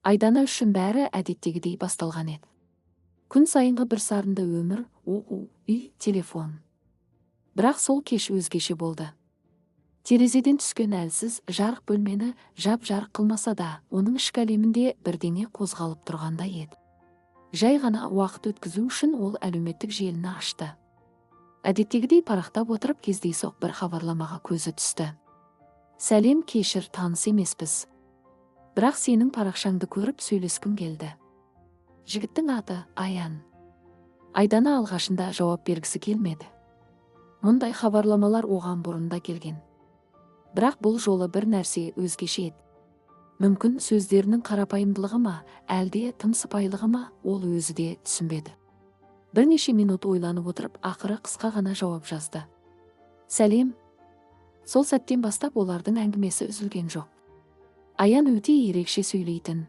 Айдана үшін бәрі әдеттегідей басталған еді. Күн сайынғы бір сарынды өмір: оқу, үй, телефон. Бірақ сол кеш өзгеше болды. Терезеден түскен әлсіз жарық бөлмені жап-жарық қылмаса да, оның ішкі әлемінде бірдеңе қозғалып тұрғандай еді. Жай ғана уақыт өткізу үшін ол әлеуметтік желіні ашты. Әдеттегідей парақтап отырып, кездейсоқ бір хабарламаға көзі түсті. «Сәлем, кешір, таныс емеспіз, бірақ сенің парақшаңды көріп, сөйлескім келді». Жігіттің аты Аян. Айдана алғашында жауап бергісі келмеді. Мұндай хабарламалар оған бұрын да келген. Бірақ бұл жолы бір нәрсе өзгеше еді. Мүмкін, сөздерінің қарапайымдылығы ма, әлде тым сыпайылығы ма, ол өзі де түсінбеді. Бірнеше минут ойланып отырып, ақыры қысқа ғана жауап жазды: «Сәлем». Сол сәттен бастап олардың әңгімесі үзілген жоқ. Аян өте ерекше сөйлейтін.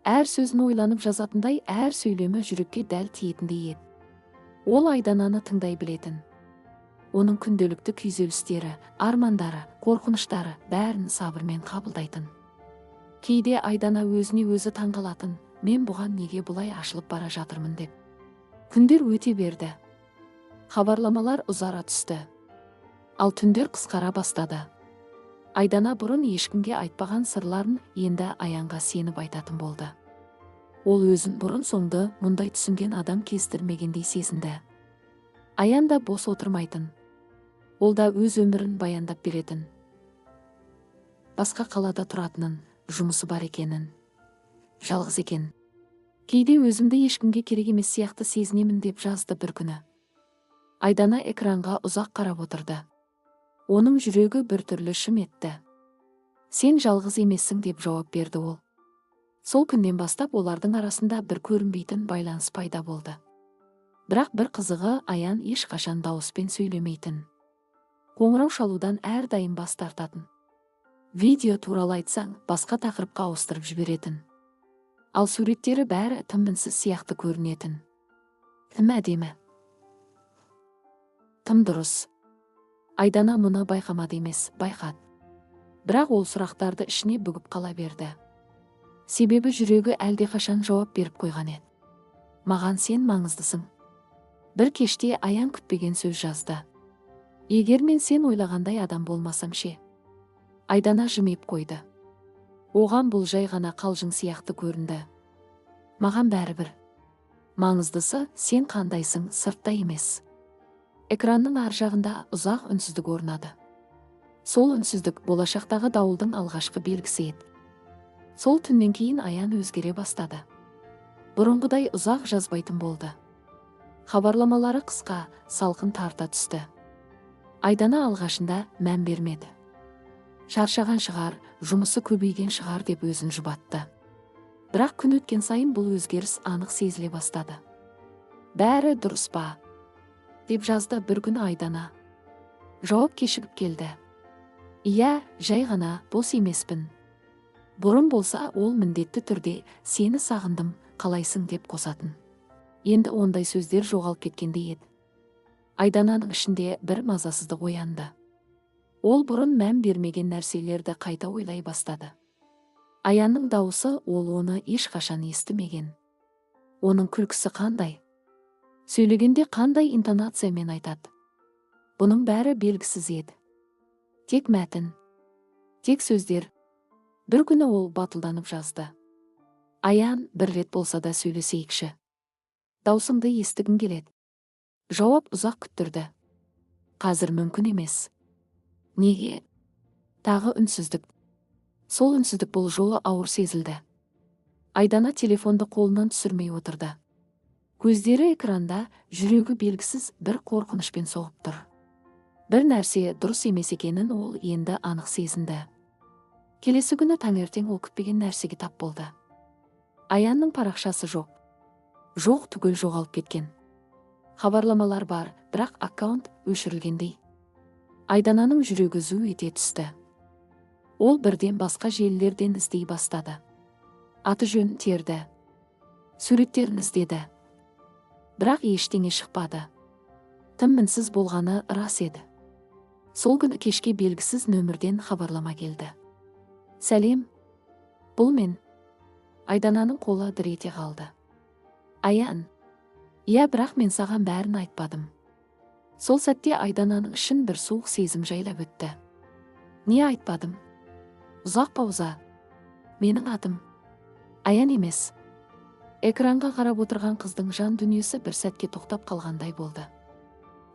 Әр сөзін ойланып жазатындай, әр сөйлемі жүрекке дәл тиетіндей еді. Ол Айдананы тыңдай білетін. Оның күнделікті күйзелістері, армандары, қорқыныштары, бәрін сабырмен қабылдайтын. Кейде Айдана өзіне өзі таңғалатын: «Мен бұған неге бұлай ашылып бара жатырмын?» деп. Күндер өте берді. Хабарламалар ұзара түсті, ал түндер қысқара бастады. Айдана бұрын ешкімге айтпаған сырларын енді Аянға сеніп айтатын болды. Ол өзін бұрын соңды мұндай түсінген адам кездестірмегендей сезінді. Аян да бос отырмайтын. Ол да өз өмірін баяндап беретін: басқа қалада тұратынын, жұмысы бар екенін, жалғыз екен. «Кейде өзімді ешкімге керек емес сияқты сезінемін», – деп жазды бір күні. Айдана экранға ұзақ қарап отырды. Оның жүрегі біртүрлі шым етті. «Сен жалғыз емессің», – деп жауап берді ол. Сол күннен бастап олардың арасында бір көрінбейтін байланыс пайда болды. Бірақ бір қызығы, Аян ешқашан дауыспен сөйлемейтін. Қоңырау шалудан әрдайым бас тартатын. Видео туралы айтсаң, басқа тақырыпқа ауыстырып жіберетін. Ал суреттері бәрі тым мінсіз сияқты көрінетін. Тым әдемі, тым дұрыс. Айдана мұны байқамады емес, байқады. Бірақ ол сұрақтарды ішіне бүгіп қала берді. Себебі жүрегі әлдеқашан жауап беріп қойған еді: «Маған сен маңыздысың». Бір кеште Аян күтпеген сөз жазды: «Егер мен сен ойлағандай адам болмасам ше?» Айдана жымиып қойды. Оған бұл жай ғана қалжың сияқты көрінді. «Маған бәрібір. Маңыздысы – сен қандайсың, сыртта емес». Экранның ар жағында ұзақ үнсіздік орнады. Сол үнсіздік болашақтағы дауылдың алғашқы белгісі еді. Сол түннен кейін Аян өзгере бастады. Бұрынғыдай ұзақ жазбайтын болды. Хабарламалары қысқа, салқын тарта түсті. Айдана алғашында мән бермеді. Шаршаған шығар, жұмысы көбейген шығар деп өзін жұбатты. Бірақ күн өткен сайын бұл өзгеріс анық сезіле бастады. «Бәрі дұрыс па?» – деп жазды бір күні Айдана. Жауап кешігіп келді: «Иә, жай ғана бос емеспін». Бұрын болса, ол міндетті түрде «Сені сағындым, қалайсың?» деп қосатын. Енді ондай сөздер жоғалып кеткендей еді. Айдананың ішінде бір мазасыздық оянды. Ол бұрын мән бермеген нәрселерді қайта ойлай бастады. Аянның дауысы, ол оны ешқашан естімеген. Оның күлкісі қандай? Сөйлегенде қандай интонациямен айтады? Бұның бәрі белгісіз еді. Тек мәтін, тек сөздер. Бір күні ол батылданып жазды: «Аян, бір рет болса да сөйлесейікші. Даусыңды естігім келеді». Жауап ұзақ күттірді: «Қазір мүмкін емес». «Неге?» Тағы үнсіздік. Сол үнсіздік бұл жолы ауыр сезілді. Айдана телефонды қолынан түсірмей отырды. Көздері экранда, жүрегі белгісіз бір қорқынышпен соғып тұр. Бір нәрсе дұрыс емес екенін ол енді анық сезінді. Келесі күні таңертең ол күтпеген нәрсеге тап болды. Аянның парақшасы жоқ. Жоқ түгел жоғалып кеткен. Хабарламалар бар, бірақ аккаунт өшірілгендей. Айдананың жүрегі зу ете түсті. Ол бірден басқа желілерден іздей бастады. Аты жөнін терді, суреттерін іздеді. Бірақ ештеңе шықпады. Тым мінсіз болғаны рас еді. Сол күні кешке белгісіз нөмірден хабарлама келді: «Сәлем, бұл мен. Айдананың қолы дір ете қалды. Аян. Иә, бірақ мен саған бәрін айтпадым. Сол сәтте Айдананың ішін бір суық сезім жайлап өтті. Не айтпадым? Ұзақ пауза. Менің атым Аян емес. Экранға қарап отырған қыздың жан дүниесі бір сәтке тоқтап қалғандай болды.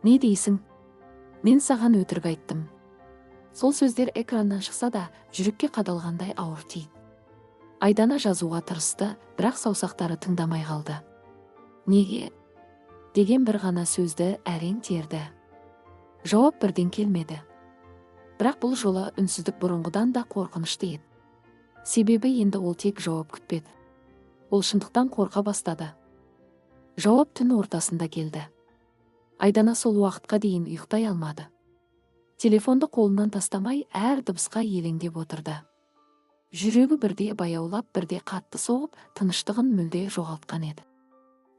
Не дейсің? Мен саған өтірік айттым. Сол сөздер экраннан шықса да, жүрекке қадалғандай ауыр тиді. Айдана жазуға тырысты, бірақ саусақтары тыңдамай қалды. Неге? Деген бір ғана сөзді әрең терді. Жауап бірден келмеді. Бірақ бұл жолы үнсіздік бұрынғыдан да қорқынышты еді. Себебі енді ол тек жауап күтпеді. Ол шындықтан қорқа бастады. Жауап түн ортасында келді. Айдана сол уақытқа дейін ұйықтай алмады. Телефонды қолынан тастамай, әр дыбысқа елеңдеп отырды. Жүрегі бірде баяулап, бірде қатты соғып, тыныштығын мүлде жоғалтқан еді.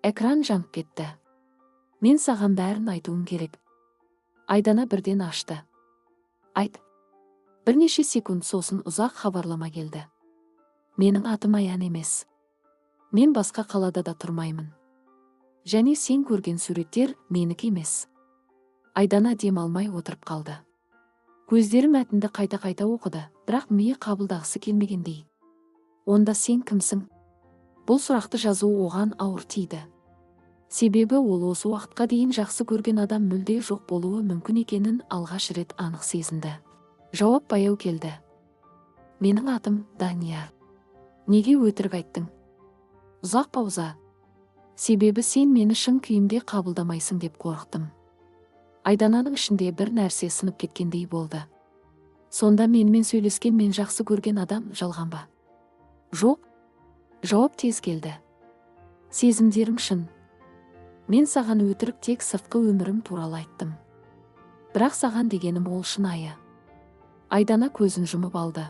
Экран жанып кетті. Мен саған бәрін айтуым керек. Айдана бірден ашты. Айт. Бірнеше секунд сосын ұзақ хабарлама келді. Менің атым Аян емес. Мен басқа қалада да тұрмаймын. Және сен көрген суреттер менікі емес. Айдана дем алмай отырып қалды. Көздері мәтінді қайта-қайта оқыды, бірақ миы қабылдағысы келмегендей. Онда сен кімсің? Бұл сұрақты жазу оған ауыр тиді. Себебі ол осы уақытқа дейін жақсы көрген адам мүлде жоқ болуы мүмкін екенін алғаш рет анық сезінді. Жауап баяу келді. Менің атым Данияр. Неге өтірік айттың? Ұзақ пауза. Себебі сен мені шын күйімде қабылдамайсың деп қорықтым. Айдананың ішінде бір нәрсе сынып кеткендей болды. Сонда менімен сөйлескен мен жақсы көрген адам жалған ба? Жоқ. Жауап тез келді. Сезімдерім шын. Мен саған өтірік тек сыртқы өмірім туралы айттым. Бірақ саған дегенім ол шынайы. Айдана көзін жұмып алды.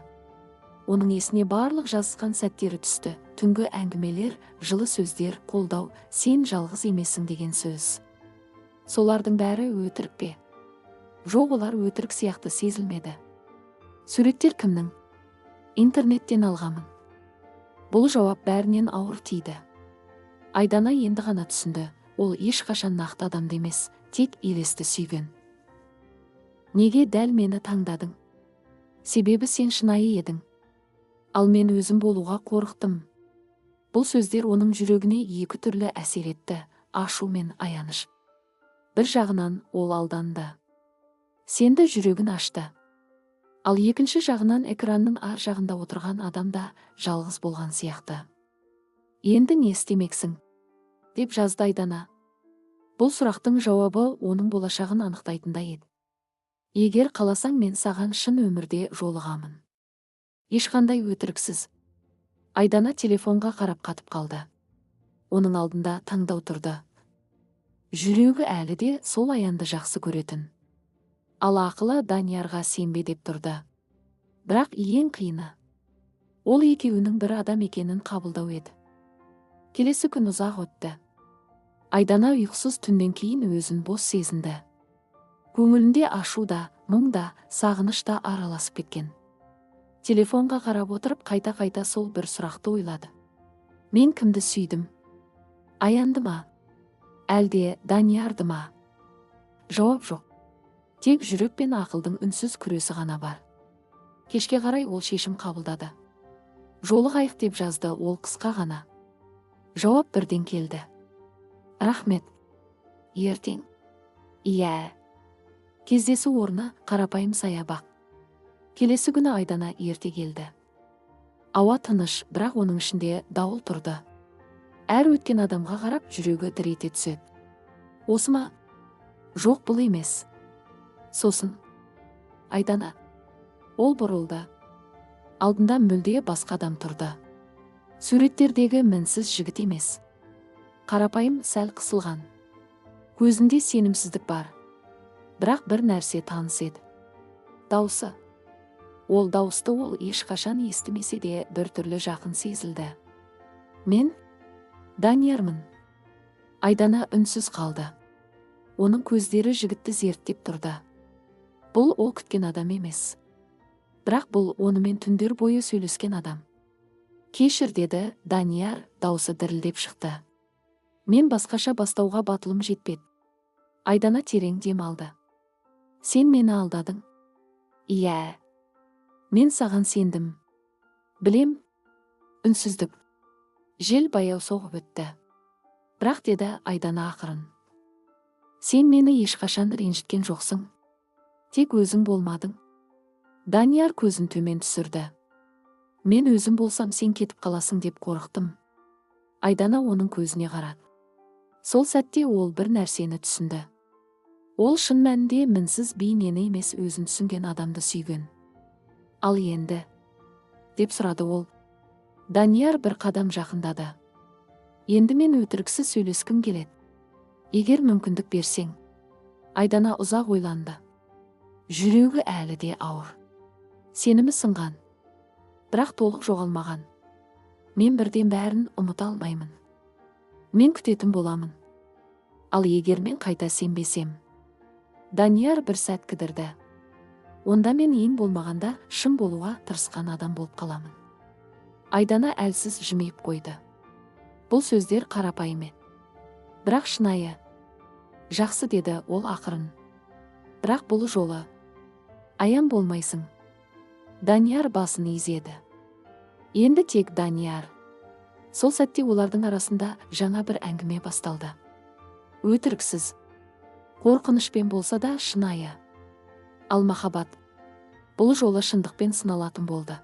Оның есіне барлық жазысқан сәттері түсті. Түнгі әңгімелер, жылы сөздер, қолдау, сен жалғыз емессің деген сөз. Солардың бәрі өтірік пе? Жоқ, олар өтірік сияқты сезілмеді. Суреттер кімнің? Интернеттен алғамын. Бұл жауап бәрінен ауыр тиді. Айдана енді ғана түсінді, ол ешқашан нақты адамды емес, тек елесті сүйген. Неге дәл мені таңдадың? Себебі сен шынайы едің. Ал мен өзім болуға қорықтым. Бұл сөздер оның жүрегіне екі түрлі әсер етті, ашу мен аяныш. Бір жағынан ол алданды. Сенді, жүрегін ашты. Ал екінші жағынан экранның ар жағында отырған адам да жалғыз болған сияқты. Енді не істемексің? Деп жазды Айдана. Бұл сұрақтың жауабы оның болашағын анықтайтындай еді. Егер қаласаң, мен саған шын өмірде жолығамын. Ешқандай өтіріксіз. Айдана телефонға қарап қатып қалды. Оның алдында таңдау тұрды. Жүрегі әлі де сол Аянды жақсы көретін. Ал ақылы Даниярға сенбе деп тұрды. Бірақ ең қиыны ол екеуінің бір адам екенін қабылдау еді. Келесі күн ұзақ өтті. Айдана ұйқысыз түннен кейін өзін бос сезінді. Көңілінде ашу да, мұң да, сағыныш та араласып кеткен. Телефонға қарап отырып, қайта-қайта сол бір сұрақты ойлады. Мен кімді сүйдім? Аянды ма? Әлде Даниярды ма? Жауап жоқ. Тек жүрек пен ақылдың үнсіз күресі ғана бар. Кешке қарай ол шешім қабылдады. Жолығайық, деп жазды ол қысқа ғана. Жауап бірден келді. Рахмет. Ертең. Иә. Кездесу орны қарапайым саябақ. Келесі күні Айдана ерте келді. Ауа тыныш, бірақ оның ішінде дауыл тұрды. Әр өткен адамға қарап жүрегі дір ете түседі. Осы ма? Жоқ, бұл емес. Сосын. Айдана. Ол бұрылды. Алдында мүлде басқа адам тұрды. Суреттердегі мінсіз жігіт емес. Қарапайым, сәл қысылған. Көзінде сенімсіздік бар. Бірақ бір нәрсе таныс еді. Даусы. Ол дауысты ол ешқашан естімесе де, бір түрлі жақын сезілді. Мен Даниярмын. Айдана үнсіз қалды. Оның көздері жігітті зерттеп тұрды. Бұл ол күткен адам емес. Бірақ бұл онымен түндер бойы сөйлескен адам. Кешір, деді Данияр, даусы дірілдеп шықты. Мен басқаша бастауға батылым жетпеді. Айдана терең дем алды. Сен мені алдадың. Иә. Мен саған сендім. Білем. Үнсіздік. Жел баяу соғып өтті. Бірақ, деді Айдана ақырын. Сен мені ешқашан ренжіткен жоқсың. Тек өзің болмадың. Данияр көзін төмен түсірді. Мен өзім болсам, сен кетіп қаласың деп қорықтым. Айдана оның көзіне қарады. Сол сәтте ол бір нәрсені түсінді. Ол шын мәнінде мінсіз бейнені емес, өзін түсінген адамды сүйген. Ал енді? Деп сұрады ол. Данияр бір қадам жақындады. Енді мен өтіріксіз сөйлескім келеді. Егер мүмкіндік берсең. Айдана ұзақ ойланды. Жүрегі әлі де ауыр. Сенімі сынған. Бірақ толық жоғалмаған. Мен бірден бәрін ұмыта алмаймын. Мен күтетін боламын. Ал егер мен қайта сенбесем? Данияр бір сәт кідірді. Онда мен ең болмағанда шын болуға тырысқан адам болып қаламын. Айдана әлсіз жымиып қойды. Бұл сөздер қарапайым еді. Бірақ шынайы. Жақсы, деді ол ақырын. Бірақ бұл жолы аян болмайсың. Данияр басын изеді. Енді тек Данияр. Сол сәтте олардың арасында жаңа бір әңгіме басталды. Өтіріксіз. Қорқынышпен болса да, шынайы. Ал махаббат бұл жолы шындықпен сыналатын болды.